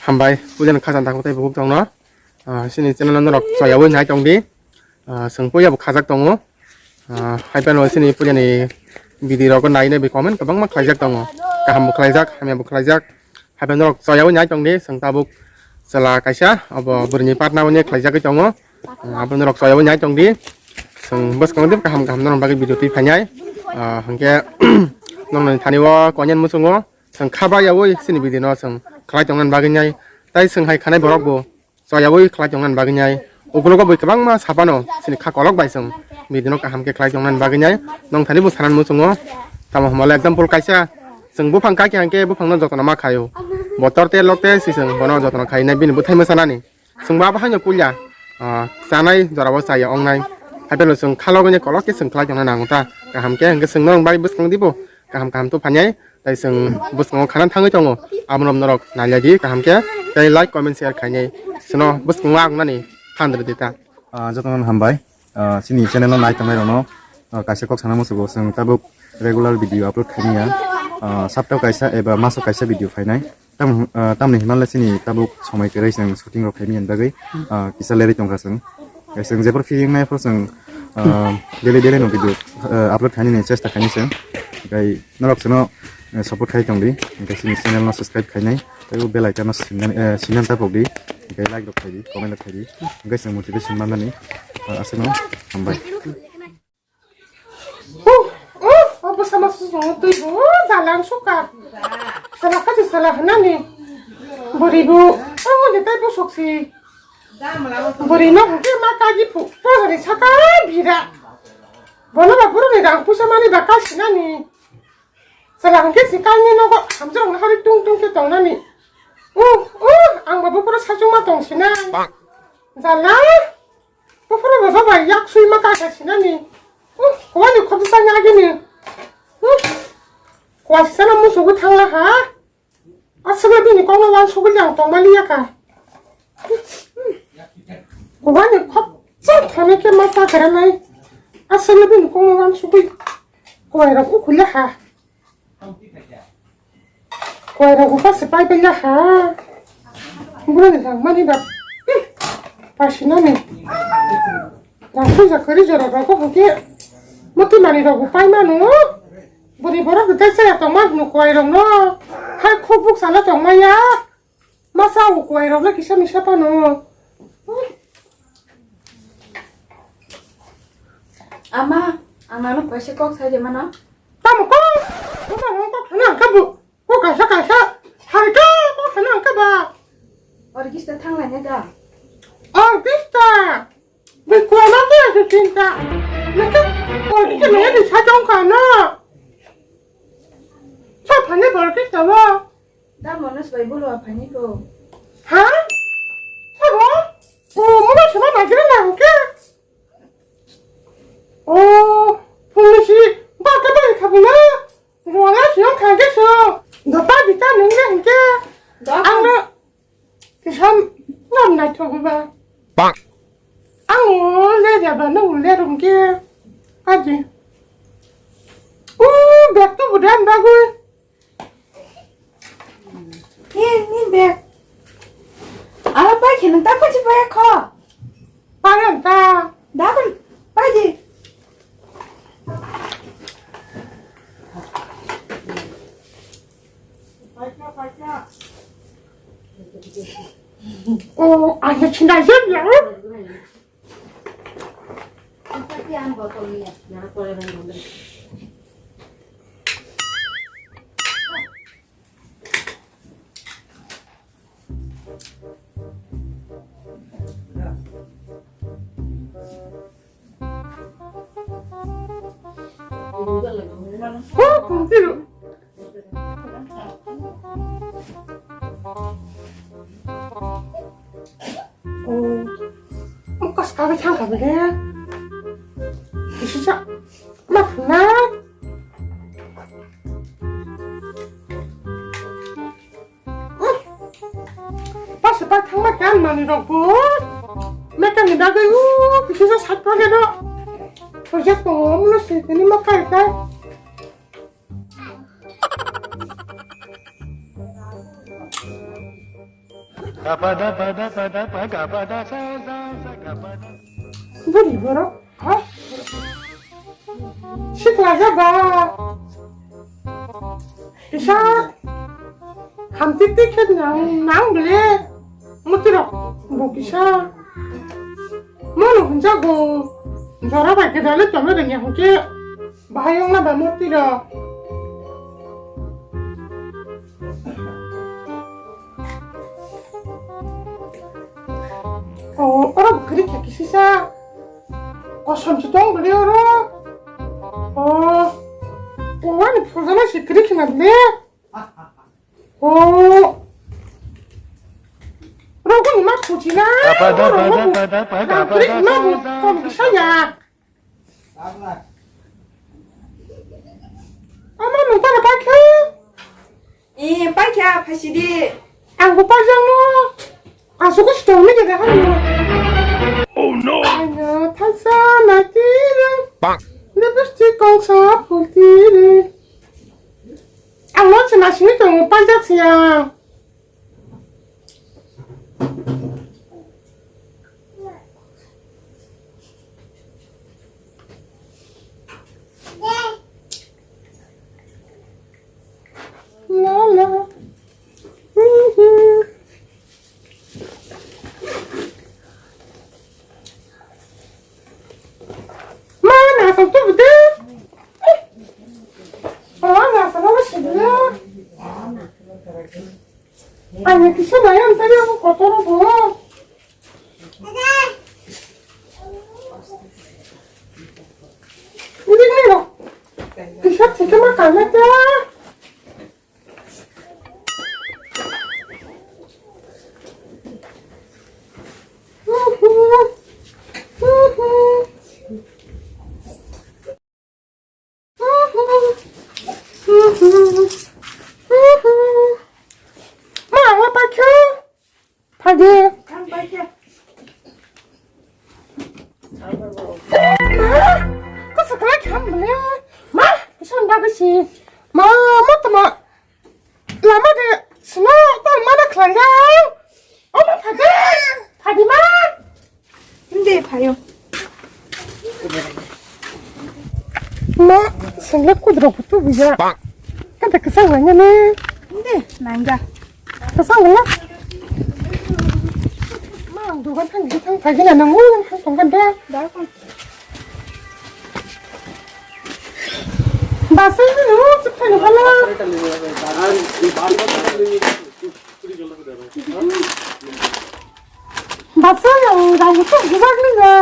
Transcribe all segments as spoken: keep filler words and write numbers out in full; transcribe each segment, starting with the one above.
Hambai, puja ni khajang takhuk tei bukhuk tongno. Ah, chini channel no norok choyawi nai tong di. Ah, chwng puya bo khajak tongo. Ah, hai phano chini puja ni video rok nai nai bi comment kwbangma khlaijak tongo. Kaham bo khlaijak, hamya bo khlaijak. Hai phano norok choyawi nai tong di. Chwng tabuk chwla kaisa abo bwrwi ni patna hwnwi khlaijagwi tongo. Ah, abo norok choyawi nai tong di. Chwng bwskango tei kaham kaham norok bagwi video twi phainai. Ah, hwnkhe norok ni thani o konyan muchungo. Chwng kha ba yaui chini video no chwng khlai tongna bagwi nai. Tai chwng hai khanai borok bo choyaui khlai tongna bagwi nai. Ukulok bai kwbangma sapano chini kha kolok bai chwng video no kaham khe khlai tongna bagwi nai. Nong thani bo sanan muchungo. Tamo hwnba le example kaisa chwng buphang kha khe hwnkhe buphang no jotono ma khaio. Botor te lok te si chwng bono jotono khai nai bini bwthai mwsanani. Chwng bo abo haino puila, ah, chanai jorao chaya wngnai. Hai phano chwng khalogwi kolok khe chwng khlai tongna nango ta. Kaham khe hwnkhe chwng norok bai bwskang dibo. Kaham kaham to phainai. Tai chwng bwskango khana thangwi tongo. Abono norok nailai di kaham khe. Tai like, comment, share khainai. Chwngno bwskango ang nani phan rwdi ta. Ah, jotono hambai. Ah, chini channel no nai tongnai rokno, ah, kaisa kok sana musugo chwng tabuk regular video upload khaimaya. Ah, saptao kaisa eba maso kaisa video phainai. Tam, ah, tamni himanle chini tabuk somoi kwrwi chwng shooting rok khaimani bagwi, ah, kisa lerwi tongkha chwng. Chwng jepor feeling nai phor chwng, ah, daily daily no video, ah, upload khainani chesta khainai chwng. Tei norok chwngno, eh, support khai tongdi. Hwnkhe chini channel no subscribe khainai. Tei o bell icon no sinani, eh, sinan ta pokdi. Hwnkhe like rok khaidi, comment rok khaidi. Hwnkhe chwng motivation mannani, ah, aswkno hambai. Uh, uh, o bwsa ma susung twi bo, uh, jalang suka. Sala kachi sala hanani. Bori bo, oh, de tai bo soksi. Bori no ke ma kaji pu, po ni saka bira. Bono ba buru ni dang pusa mani ba kasi nani. Sala hwnkhe si kaini nogo hamjrok no hari tung tung ke tong nani. Uh, uh, ang ba bupura sachung ma tong sinai. Jala. Buphuru bo baba yak sui ma kaka sinani. Hmm, kwani khobsa nya gini. Hmm. Kwasi sana musugu thangla ha. Aswkle bini kokno wansugwi ang tongmani yaka. Kwani khobsa thani khe ma chagra nai. Aswkle bini kokno wansugwi kwai rok ukhule ha. Koirok upa se pai pai ha. Bura ni rang mani ba. Pasi nani. Rang puja kari jora ba ko hoke. Mati mani rok upai manu. Buri borok dai saya tong ma hnu koirok no. Hai khuk buk sana tong ma ya. Masa o koirok no kisa misa pano. Ama, ang nano kaisa kok sai de mano. Tamo kok? Tamo kok sana kabu. Ko kaisa kaisa, hai ka ko sana ka ba. Orkestra thang lai ne da. Orkestra. Be ko na ke ke chinta. Na ke orkestra ne di sa jong ka na. Sa phane ba orkestra ba. Da Manoj bai bolo phane ko. Ha? Sa ba? O mo na sa ba na ke na ke. O, phungni si ba ka ba ka bu na. Ruang a siyong khang khe siyong. Dopa dita nung le hingke. Ang no kisam ngam nai thogu ba. Ang o le ya ba nung le rung ke. Aji. U bek tu budan bagui. Ni, ni bek. Ala pai khe nung ta pachi pai kho. Paran ta. Da kan pai di. Oh, anya chinda yen ya. Oh, puntiro. Oh, mukas kami thang kami deh. Bisa cak, mak nak. Pas pa thangma kan mani rok bo. Mekani bagwi u kisa sat page do. Project ko mo mulo se tini ma kai kai. Buri borok, ha? Sikla jaba. Kisa hamtiti khe nang, nang bile. Mutirok bo kisa. Mono hwnjago. Jora bai khe dale tome rengya hwnkhe. Bahai wngna ba mutirok. Oh, oro bwkhwrwi khe kisisa. Kosom se tong bwlwi oro. Oh, oh, ani phurjana se kwrwi khna bwlwi. Oh. Rogoni ma phuchina. Apa da, oro apa da, mo apa da, apa da, apa da, bwkhwrwi ma apa da, bo apa da, kom apa kisa da. Ya. Ama nung tara paikha? Eh, paikha, phaisidi. Ang bo paijangno. Asuk sitong ni gada hanu. Oh no. Ano thansa na tiri. Bang. Lipstick kong sa pul tiri. Ang no chena sini tong paijak siya. La la. Ma, nasam tu betul. Oh, nasam apa sih dia? Ani kisa bayam tadi aku kotor bu. Ini nih loh. Kisa cekema kamet ya. Ma, ang paikha. Phaidi. Ma, kasa kala kham bole. Ma, kisa anda kisi. Ma, ma tama. Lama de sino tang mana khlai jang. O ma phaidi. Phaidi ma. Hindi phayo. Ma, sengle kudro kutu bija. Kada kesang nanya ni. Hindi, nangga. Kesang nanya. Ma, ang dogan thang di thang phaidi na nang ui thang tong kan da. Da kon. Basai ni ru chip thang hala. Basai ang rang tu gubak ni ya.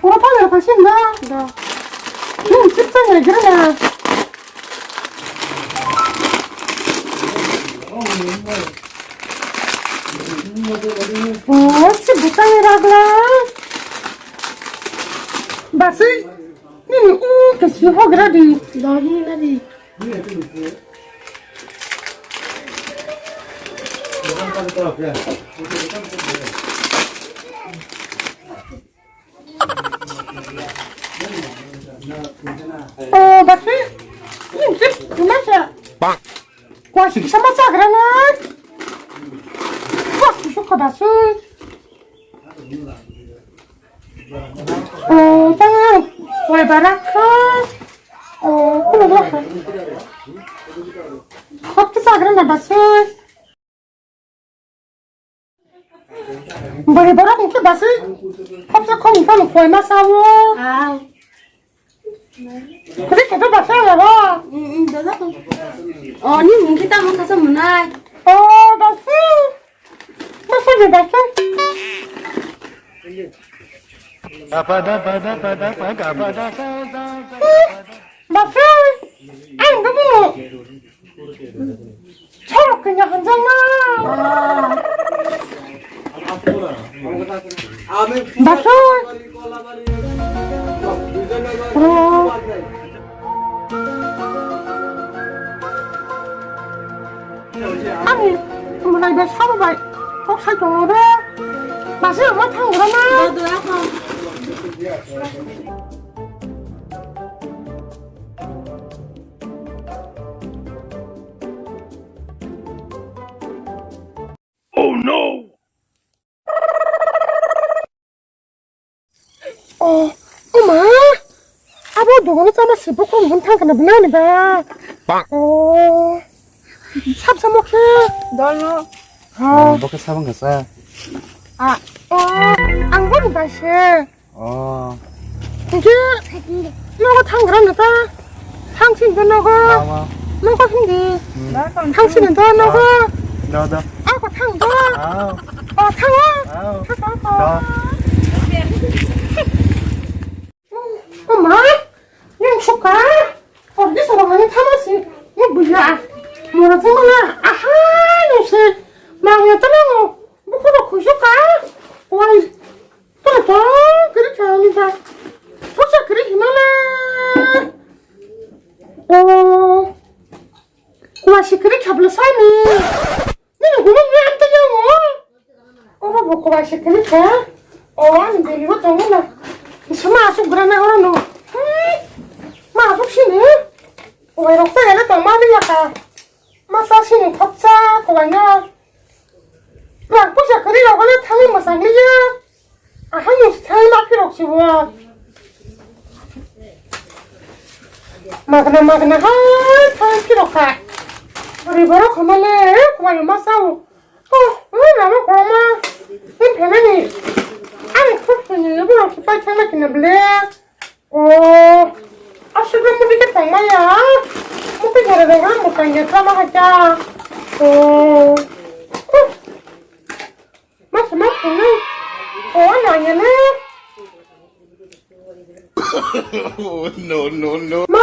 Pura pa ya pasin da. Da. Hmm, chip thang ya gira na. Oh, si butang ragla. Basai, nini u kasi hogra di. Dagi na di. Oh, bakhe. Ini tip, gimana? Bang. Kuah sih sama cakrana. Kuah sih suka basui. Oh, tangan. Kuah barak. Oh, kulo barak. Kuah sih cakrana basui. Bwrwi borok hwnkhe basui khopsa khopni phano koi ma sao. Ang. Kwrwi khe to basa ya bo. Mm, mm, dada. Oh, ni mungkin tamo sasa munai. Oh, basui. Basui de basui. Apa da, apa da, apa da, apa da, apa da, apa da. Basui. Ang dulu. Chorok kanya hanjang na. Basui. Oh. Ani mulai bai sabo bai kok sai tongo de. Basui ma thang gra na. No! Oh, oh ma! Abo dogano chama se bokhok hwn thang kana bwlani ba. Oh. Sab samo khe. Dolno. Ha. Oh, bo khe sabang kasa. Ah, oh, ang boni ba se. Oh. Hingke nogo thanggra no ta. Thangsin do nogo. Tama. Nogo hindi. Hmm. Thangsin do nogo. Do, do. Ako thang do. Aw. O thango. Aw. Thang ako. Do. O ma. Yang suka. Ordi soro mani thamasi. Ni buya. Mora jemana. Aha. Ni se. Mangya tanango. Buku do khusuka. Wai. Toto, kiri kani ta. Sosa kiri himala. Oh. Kuasi kiri khabla sani. Nini gumang ni ante yang o. Oh, bo kuasi kiri kha. Oh, ani deli wa tongo na. Sama asuk grana ora no. Hmm. Ma asuk sini. Oh, roksa gana tong mali ya ka. Masa sini khopsa kuaina. Rang puisa kwrwi rok le thangwi mwchang liya. Ahai ni thangwi ma phirok si bo. Magna magna hai thangwi phirok kha. Bwrwi borok hwnma le kuaio ma sao. Oh, oh, lama kwbangma. Ni phaimani. Ani khuk sini borok si pai thangna kina ble. Oh, aswk no muti khe tongmaya. Muti gore rok no mwtang ya sama hai ta. Oh. Oh. Mas mas ni. Oh, nanya ne. Oh, no, no, no. Ma.